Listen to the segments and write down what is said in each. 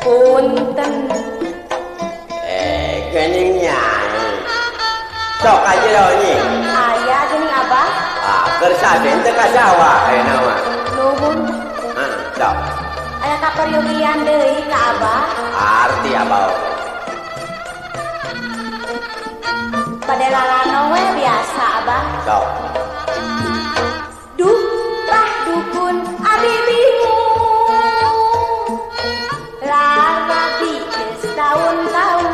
Punten. Geuning nyai. Sok aja nyi. Aya geuning Abah. Ah, keur saden teh ka sawah ayeuna mah. Nuhun. Heeh, sok. Aya kaperyogian deui ka Abah. Arti Abah. Bade lalano we biasa Abah. Sok. Duh, bah dukun abi bingung. Lalabi geus taun-taun.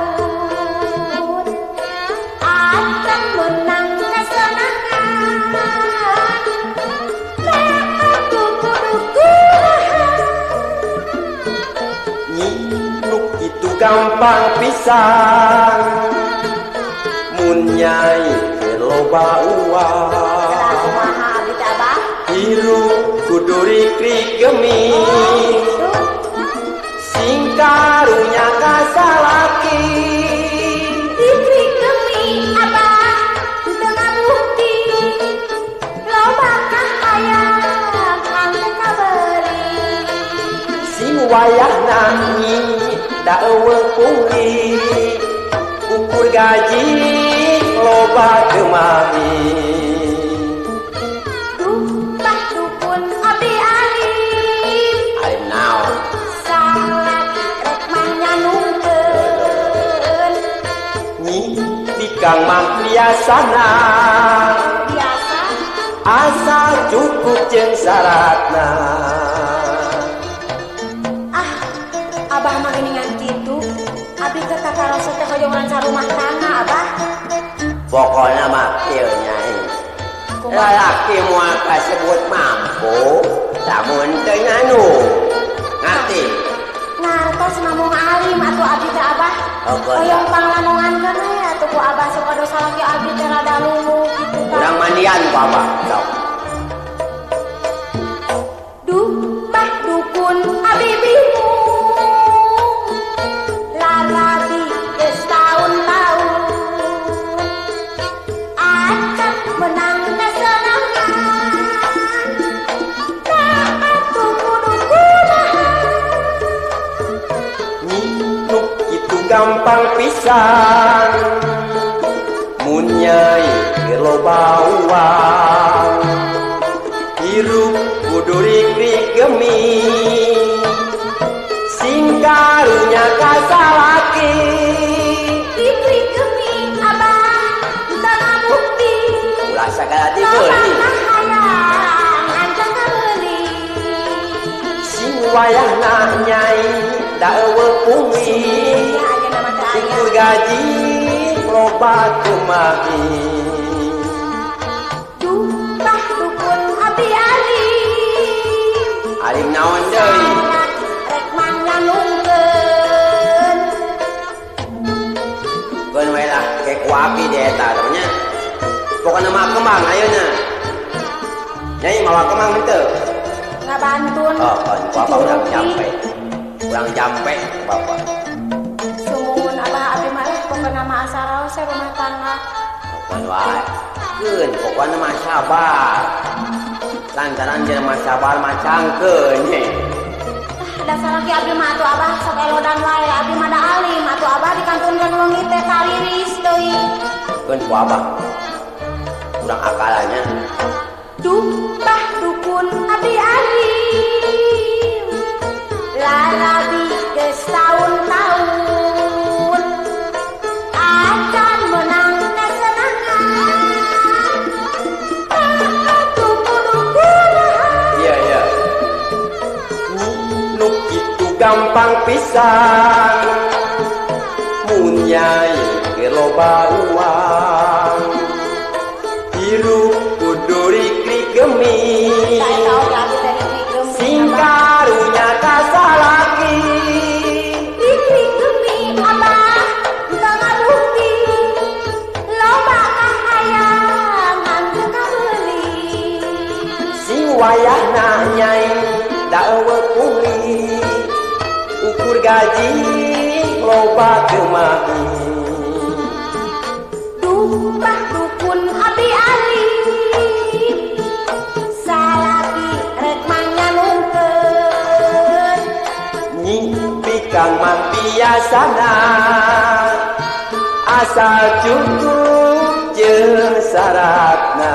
Acan menang kesenangan. Teh atuh kudu kumaha. Nyi nu kitu gampang pisan. Mun nyai keur loba uang. Kedah kumaha abdi teh Abah? Hirup kudu rikrik gemi. Oh, gitu. Sing karunya ka salaki. Rikrik gemi Abah teu ngabukti. Loba kahayang anu kabeuli. Sing wayahna nyi da eueuh pungli. Ukur gaji loba kemahi. Duh, bah dukun abdi alim. Alim naon? Salaki rek mah nyanungkeun. Nyi bikang mah biasana. Biasa? Asal cukup jeung syaratna. Ah, Abah mah geuningan kitu. Abdi teh kakaroso teh hoyong lancar rumah tangga, Abah. Pokona mah kieu nyai. Kumaha? Lalaki moal kasebut mampu, lamun teu nyanu. Ngarti? Ngartos namung alim atuh abdi teh Abah. Pokona. Hoyong panglanongankeun we atuh ku Abah supados salaki abdi teh rada luluh kitu tah. Urang mandian ku Abah, sok. Duh, bah dukun abi bingung. Lalabi geus taun-taun. Acan menang kesenangan. Tah atuh kudu kumaha. Nyi nu kitu gampang pisan. Mun nyai keur loba uang. Hirup kudu rikrik gemi. Sing karunya ka salaki. Rikrik gemi Abah teu ngabukti. Ulah sagala Loba dibeli. kahayang acan kabeuli. Sing wayahna nyai da eueuh pungli. Sungguhnya ayeuna mah teu aya. Ukur gaji loba kumahi. Duh, bah dukun abdi alim. Alim naon deui? Salaki rek mah nyanungkeun. Keun we lah ke ku abdi di eta teh nya. Pokona mah kembang ayeuna. Nyai mawa kembang henteu? Ngabantun. Oh, keun ku abah urang Cucurupi. jampe. Urang jampe ku bapak. Sumuhun Abah abdi mah lah pokona mah asa raos we rumah tangga. Pokona wae. Keun pokona mah sabar. Lantaran jelema sabar mah cangkeun nyai. Tah da salaki abdi mah atuh Abah sok elodan wae abdi mah da alim atuh Abah dikantunkeun leungit teh tariris deui. Keun ku abah. Urang akalannya. Duh, bah dukun abdi alim. Lalabi geus taun-taun. Acan menang kesenangan. Tah atuh kudu kumaha. Iya, iya. Nyi nu kitu gampang pisan. Mun nyai keur loba uang. Hirup kudu rikrik gemi. Tah eta oge abdi teh rikrik gemi Sing Abah. karunya ka salaki. Rikrik gemi Abah teu ngabukti. Loba kahayang ngan teu kabeuli. Sing wayahna nyai da eueuh pungli. Ukur gaji loba kumahi. Duh, bah dukun abdi alim. Salaki rek mah nyanungkeun. Nyi Bikang mah biasana asal cukup jeung syaratna.